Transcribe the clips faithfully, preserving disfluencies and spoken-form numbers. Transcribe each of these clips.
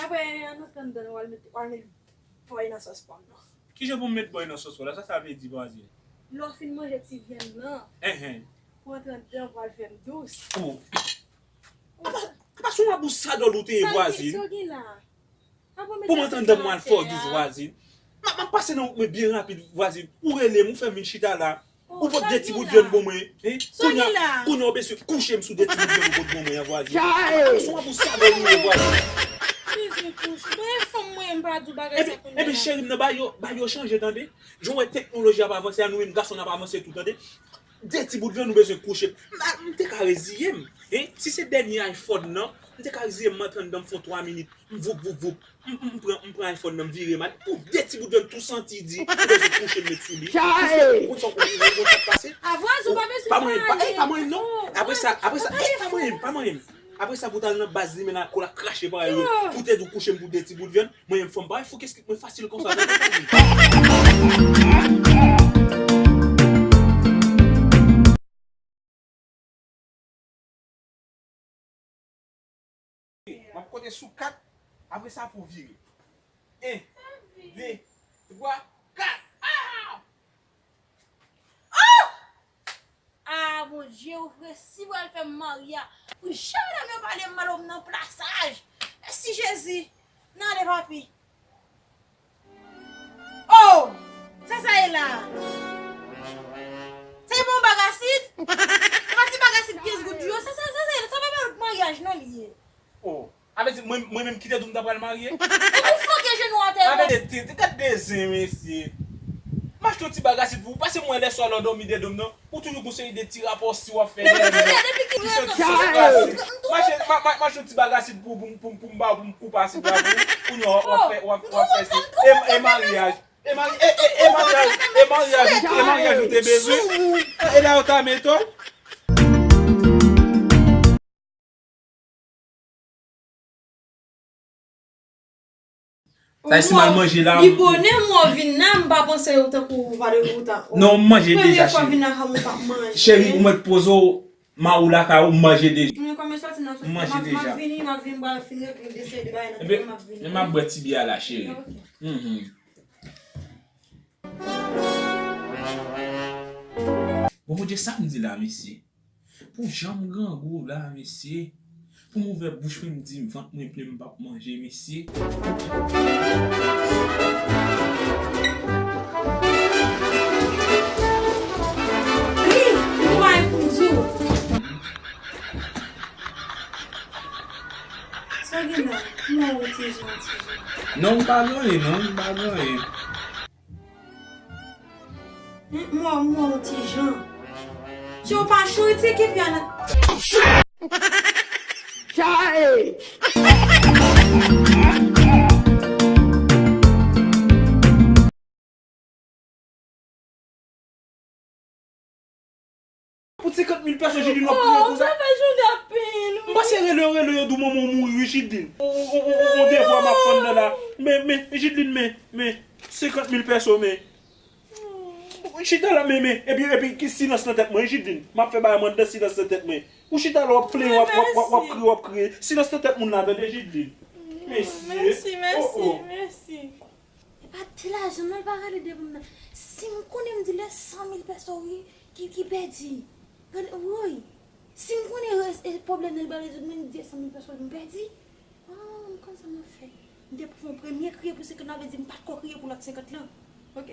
Apre, ann antre anndan, w al met, w al met bòy nan sòs pa w nan. Kijan pou m met bòy nan sòs pa w la? Sa sa vle di, vwazin? Lè w fin manje ti vyann nan, enhen, pou antre anndan, pou al fè l dous. Oh. Apa, apa se yon mabous sadòl ou te ye, vwazin? Sa w gen la? Pou m antre anndan, pou m al fè w dous, vwazin. M ap, m ap pase nan wout mwen byen rapid, vwazin. Ou rele m, ou fè m vin chita la. Ou pot de ti bout vyann ban mwen, hein? Kounye a, kounye a ou bezwen kouche m sou de ti bout vyann ou pot ban mwen an, vwazin. Apa se yon mabous sadòl ou ye, vwazin? Bezwen kouche. Mwen fanm mwen, m pa di w bagay sa kounye a. Epi, epi cheri m nan, bagay yo, bagay yo chanje, tande. Jan w wè teknoloji ap avanse a, nou menm gason n ap avanse tou, tande. De ti bout vyann ou bezwen kouche m. M, m te ka reziye m, hein? Si se dènye iPhone nan, m te ka reziye m, m antre anndan, m fè yon twa minit. M voup, voup, voup. M, m, m pran, m pran iPhone nan, m vire m al. Pou de ti bout vyann tou santi di, ou bezwen kouche m met sou li. Ou konn sa, ou konn sa k pase? Avwaz, ou pa bezwen pale. Pa manyen m, pa, eh, pa manyen m non. Apre sa, apre sa, eh, pa manyen m, pa manyen m. Apre sa, pou t al nan baz li, men nan kou la krache parèy yo. Pou te di w kouche m pou de ti bout vyann, mwen menm fanm pa fou, kèske mwen fasil konsa. M ap konte sou kat, apre sa pou vire. En, de, twa, kat. Ah! Ah! Ah, Bondye, ou resi pral fè m marye a. Pou jan medam yo pale m mal, ou m nan plasaj. Mèsi Jezi. N ale, papi. Oh! Sa sa ye la? Sa e pa yon bag asid? Se pa ti bag asid kenz goud yo? Sa, sa, sa, sa, sa pa maryaj non li ye. Oh, a vle di mwen, mwen menm ki te di w m ta pral marye? Epi w flanke jenou atè. A vle di, te, te, gad de zen, mesye. M achte yon ti bag asid pou ou, paske mwen lè swa lè w dòmi de do m nan, ou toujou gon seri de ti rapò si w ap fè dèyè m nan. Ki soti sòs pase. M achte, m, m, m achte yon ti bag asid pou, pou, pou, pou m ba w, pou m koupe asid la pou ou. Kounye a w ap, w ap fè, w ap, w ap fè si. E, e maryaj. E mari-, e, e, e maryaj, e maryaj ou te, e maryaj ou te bezwen. E la yo ta mete w. Sa e si m al manje la. Li bonè m wè w vin la, m pa panse ou tankou ou pa de ou ta. Non, m manje deja, cheri. Premye fwa vin la, m pa manje. Cheri, ou mèt poze w, ma ou lakay ou, m manje deja. M manje deja. M ap vini, m ap vin, m pral fin regle de seri de bagay nan tèt mwen, m ap vini. Men m ap bwè ti byè a la, cheri. Ok. Mhm. Bon, Bondye, sa m di la, mesye? Pou jan m grangou la, mesye? Pou m ouvè bouch mwen, m di vant mwen plen, m p ap manje, mesye. Wi, ou bay pou m di w. Sa gen la? Kòman ou te jan, ti jan? Non, m pa gen anyen, non, m pa gen anyen. Mwen, mwen, ti jan. Si w pa cho, ti ki fè nan. Chae! Pou senkant mil pèso, Jidlin, w ap kriye konsa? Oh, sa fè Jidlin ap penyen, wi. M panse rele yo, rele yo, di w manman w mouri, wi, Jidlin. On, on, on, on, on devwa m ap fè anndan la. Men, men, Jidlin, men, men, senkant mil pèso, men. Chita la, men, men, epi, epi, ki silans nan tèt mwen, wi, Jidlin. M ap fè bagay mwen anndan silans nan tèt mwen. Ou chita la, w ap plenyen, w ap, w ap, w ap, w ap kriye, w ap kriye. Silans nan tèt moun la, tande, Jidlin. Mesye. Mèsi, mèsi, mèsi. E pa ti lajan non, li pa rele devan m nan. Si m konnen, m di l san mil pèso, wi, ki, ki pèdi. Gade, woy. Si m konnen rès, e, pwoblèm nan, li pa rezoud, men m di l san mil pèso, m pèdi. Oh, m konn sa m ap fè. M te pou fè yon premye kriye pou senkant lan, vle di m pa t ko kriye pou lòt senkant lan. Ok.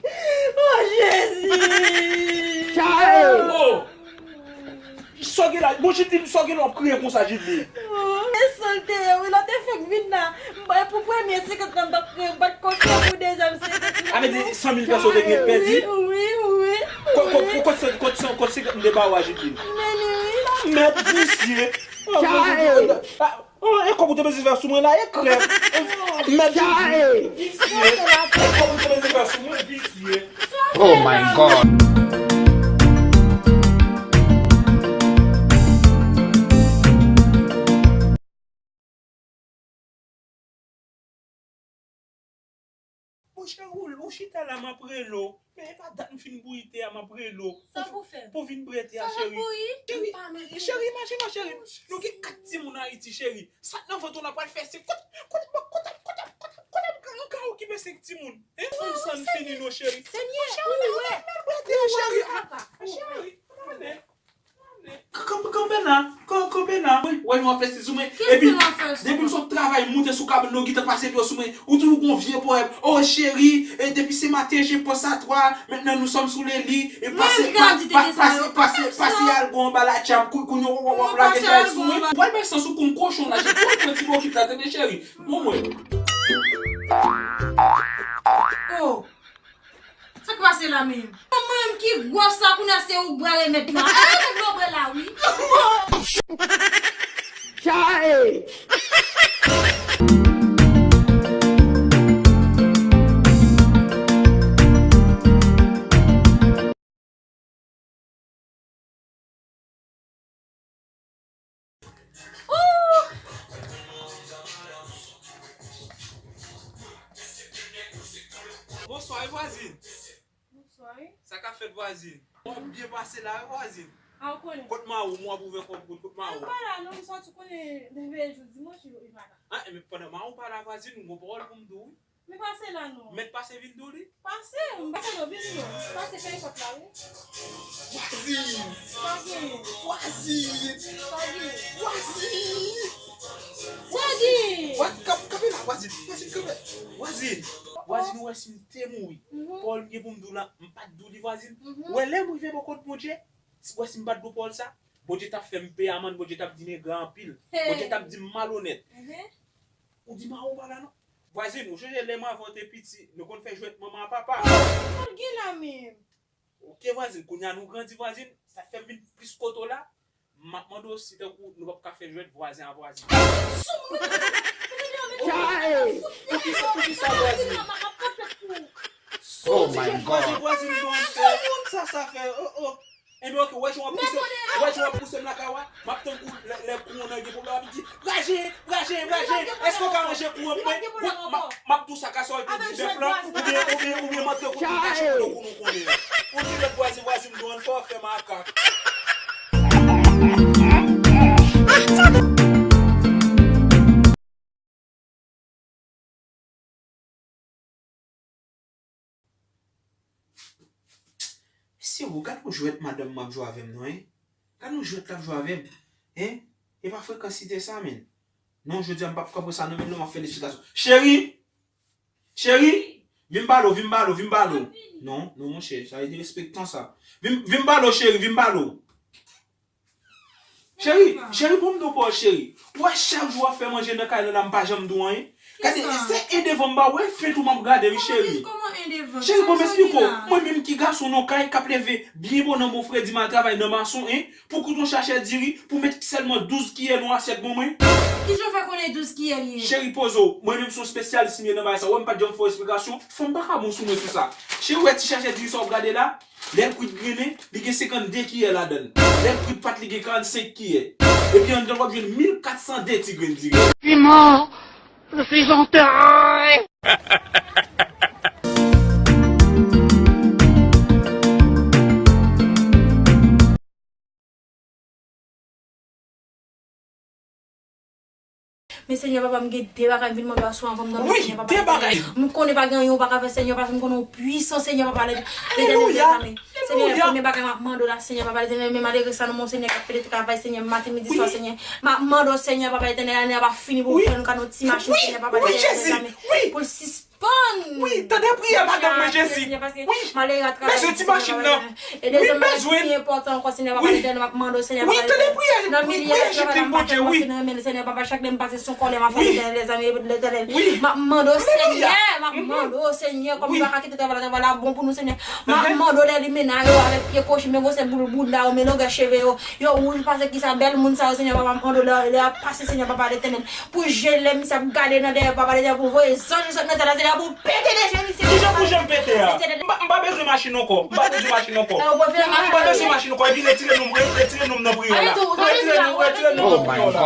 Oh, Jezi! Chae! Oh! Sa w gen la? Bon, Jidlin, sa w gen la w ap kriye konsa, Jidlin? Oh, e sa l te ye, wi, lè w te fèk vin la. M bay pou premye senkant lan, m t ap kriye, m pa t ko kriye pou dezyèm senkant lan. A vle di san mil pèso te gen pèdi? Wi, wi, wi. Kot, kot, kot, kot, kot, kot senkant m te ba w a, Jidlin? Men li, wi. Mèd visye. Chae! Oh, e kòb ou te bezwen fè sou mwen la, e krèp. Mèd visye. E kòb ou te bezwen fè sou mwen, visye. Oh my God. Monchè, ou, ou Chita la, m ap rele w. Men e pa dat m fin bouyi te a, m ap rele w. Sa pou fè? Pou vin bouyi te a, cheri. Cheri, cheri, imajine w, cheri. Nou gen kat timoun Ayiti, cheri. Sa k nan vant ou la pral fè se kote, kote, kote, kote, kote, kote m ka okipe senk timoun? Hein? Fanm sa n fini non, cheri. Senye, ou wè. Bouyi te a, cheri. Cheri, ann ale. Kanpe la, kanpe la. Wè nou ap fè si sou mwen. Epi, depi m sot travay, m moute sou kabann, nou gentan pase dlo sou mwen. Ou toujou gon vye powèm. O cheri, e, depuis ce matin, je pense à toi. Maintenant, nous sommes sous le lit. E pase, pase, pase, pase algo anba la tcham. Kounye w ap lage chay sou mwen. Ou pral bay sans ou kon kochon la. Cheri, pran ti bokit la, tande cheri. Bon mwen. Oh. Sa k pase la menm? Mwen menm ki gwòs la, kounye a se ou k pral remèt la. Eh, nèg mwen bwè la, wi. Chae! Bonswa wi vwazin. Bonswa wi. Sa k ap fèt vwazin? W ap byen pase la wi vwazin. A w konnen. Kot mari w? M w ap ouvè kòb kout, kot mari w? Li pa la non, m sòti konnen leve jou dimanch li pa la. A, enben pandan mari w pa la vwazin, m gon pawòl pou m di w wi. Men pase la non. Mèt pase vin di w li? Pase, m pase non, vin non. Pase kay pòt la wi. Vwazin! Sa genyen? Vwazin! Sa genyen? Vwazin! Sa genyen? Vwazin, kanpe la, vwazin! Vwazin, kanpe! Vwazin! Vwazin, ou wè si m te mouri, pawòl m gen pou m di w la, m pa t di w li vwazin. Ou wè lè m rive bò kot Bondye, si, ou wè si m pa t di w pawòl sa, Bondye t ap fè m peye amann, Bondye t ap di m engra anpil. Bondye t ap di m malonèt. Ou di mari w pa la non. Vwazin, ou sonje lè mwen avè w te piti, nou konn fè jwèt manman a papa? Sa l gen la menm? Ok vwazin, kounye a nou grandi vwazin, sa fè m vin plis kote w la, m ap mande w si tankou nou p ap ka fè jwèt vwazen a vwazen. Poukisa, poukisa vwazin? Oh my God. Vwazin, vwazin, nou an fè. Sa, sa fè, oh, oh. Enben, ok, wè jan w ap pouse, wè jan w ap pouse m lakay ou a, m ap tann kou lè, lè kouran nan gen pwoblèm, w ap di, "Braje, braje, braje, èske w ka ranje kouran pou mwen?" M ap, m ap di w sa ka sòlte di bèf lan, oubyen, oubyen, oubyen m antre kote m kache kote kou nou konnen an. Ou di lòt vwazin, vwazin m dwe ann fè w fè makak. Mesye, ou gad yon jwèt madanm mwen ap jwe avè m non, en. Gad yon jwèt l ap jwe avè m, en. E pa frekansite sa, menn. Non, jodi a m p ap kanpe sa non, menn, non, m ap fè l esplikasyon. Cheri! Cheri! Vin m pale w, vin m pale w, vin m pale w. Non, non, monchè, sa e derespektan sa. Vin, vin m pale w, cheri, vin m pale w. Cheri, cheri, bon m di w pawòl, cheri. Ou wè chak jou w ap fè manje nan kay lan la, m pa janm di w anyen. Gade, se en devan m ba w, e fent ou m ap gade, wi, cheri. Cheri, bon, m esplike w. Mwen menm ki gason nan kay, k ap leve byen bonè, bon fredi m al travay nan mason, en, pou koute yon sachè diri, pou met sèlman douz kiyè nan asyèt ban mwen. Kijan w fè konnen douz kiyè li ye? Cheri, poze w. Mwen menm se yon espesyalis m ye nan bagay sa. Ou wè m pa t janm fè w esplikasyon. Fanm pa ka bon sou mwen sou sa. Cheri, ou wè ti sachè diri sa w ap gade la? Lè l kwit grennen, li gen senkannde kiyè ladan l. Lè l kwit pat, li gen karannsenk kiyè. Epi anndan l w ap jwenn mil kat san de ti grenn diri. Simon, je suis enterré. Men Senyè papa, m gen de bagay m vin mande w aswè anvan m dòmi, Senyè papa. Wi, de bagay. M konnen pa gen anyen ou pa ka fè, Senyè papa, m konnen ou pwisan, Senyè papa. Alelouya. Senyè, premye bagay m ap mande w la, Senyè papa Letènèl, men malere sa nan men w, Senyè, k ap pede travay, Senyè, maten, midi, swa, Senyè. M ap mande w, Senyè papa Letènèl, ane a pa fini pou w fè nou kado yon ti machin, Senyè papa Letènèl, pou l sis Wi, tande priyè madanm mwen, Jezi. Wi, m bezwen ti machin nan. Wi, m bezwen. Pi enpòtan ankò, Senyè papa Letènèl, m ap mande w, Senyè papa Letènèl, nan milye travay la, m pa tèlman fin renmen l, Senyè papa, chak lè m pase sou kòlè, m ap fè Letènèl, lèzanmi, Letènèl. M ap mande w, Senyè, m ap mande w, Senyè, kòm nou pa ka kite travay la, travay la bon pou nou, Senyè. M ap mande w, lè limena yo avèk pye kochi, men gwosè boul bouda yo, men longè cheve yo, yo wouj pase kisa, bèl moun sa yo, Senyè papa, m ap mande w, lè, lè y ap pase, Senyè papa Letènèl, pou je lè misye ap gade nan dèyè, papa Letènèl, pou voye zanj ou sot nan syèl la, Senyè, pou pete deje misye. Kijan pou je m pete a? M pa, m pa bezwen machin ankò. M pa bezwen machin ankò. M pa bezwen machin ankò. Epi retire non m, re-, retire non m nan priyè la. Retire non m, retire non m nan priyè la.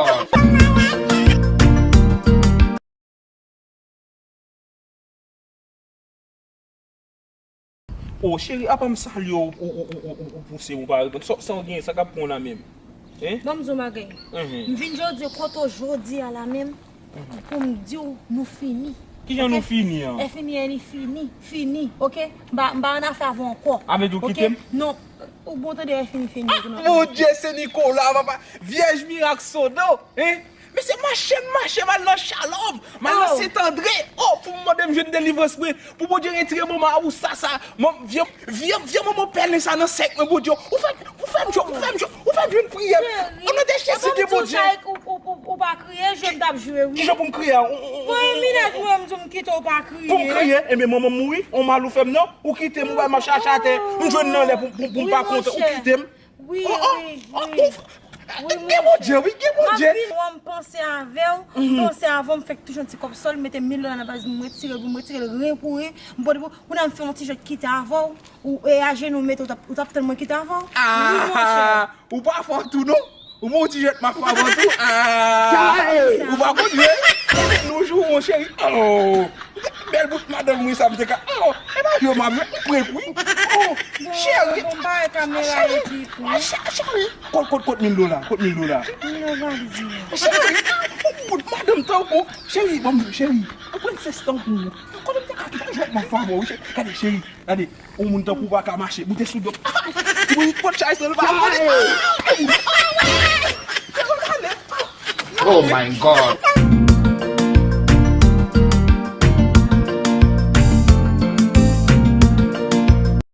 O cheri, apa m salye w, ou, ou, ou, ou, ou pouse m, ou pa reponn. Sa, sa w gen, sa k ap pran w la menm? Hein? Ban m di w bagay. M vin jodi kote w jodi a la menm pou m di w nou fini. Kijan nou fini an? Fini, fini, fini, oke? M pa, m pa annafè avè w ankò. A vle di w kite m? Non, ou bon tande fini, fini. Bondye, se Nicolas, papa. Vyèj mirak sodo, hein? Mesye, mache m mache, m al nan Shalom, m al nan Sentandre. Oh, pou m mande m jwenn delivrans mwen, pou Bondye retire manman a ou sa, sa. Vye, vye, vye manman pèlen sa nan sèk mwen, Bondye. Ou fè, ou fè m jwenn, ou fè m jwenn, ou fè m jwenn priyè. O non de Jezi de Bondye. Ou pa kriye, je m t ap jwe, wi. Kijan pou m kriye a? Mwen, minaj mwen, m di w m kite w pa kriye. Pou m kriye? Enben, manman m mouri, on mal ou fè m non. Ou kite m, ou bay mache atè. M jwenn nan lè pou, pou, pou m pa kontan. Ou kite m. Wi, wi, wi. Gen Bondye, wi, gen Bondye. M ap vin wè m panse avè w, m panse avè w, m fèk touche yon ti kòb sòl, m mete mil dola nan valiz mwen, m retire l, m retire l ren pou ren. M pote pou, pou nan m fè yon ti jwèt kite avè w, ou e ajenou mete, ou t ap, ou t ap tann mwen kite avè w. Wi, monchè. Ou pa fò tou non. Ou bon ti jwèt m ap fè avan tou. Ah, ou pa konn jwe. Nou jou, mon cheri. Oh, bèl bout madanm wi sa m te ka. Oh, e pa jwe m ap jwe. M prank wi. Oh, cheri. Bon, bay kamera epi tou. Cheri. Kot, kot, kot mil dola? Kot mil dola? Mil dola valiz mwen. Cheri, yon bout madanm tankou. Cheri, bon, cheri. Yon prensès tankou. Kote m te ka kite jwèt m ap fè avan wi, cheri. Gade, cheri. Gade. Yon moun tankou w pa ka mache, boute sou do. Timoun pot chay sou l pa. Oh my God.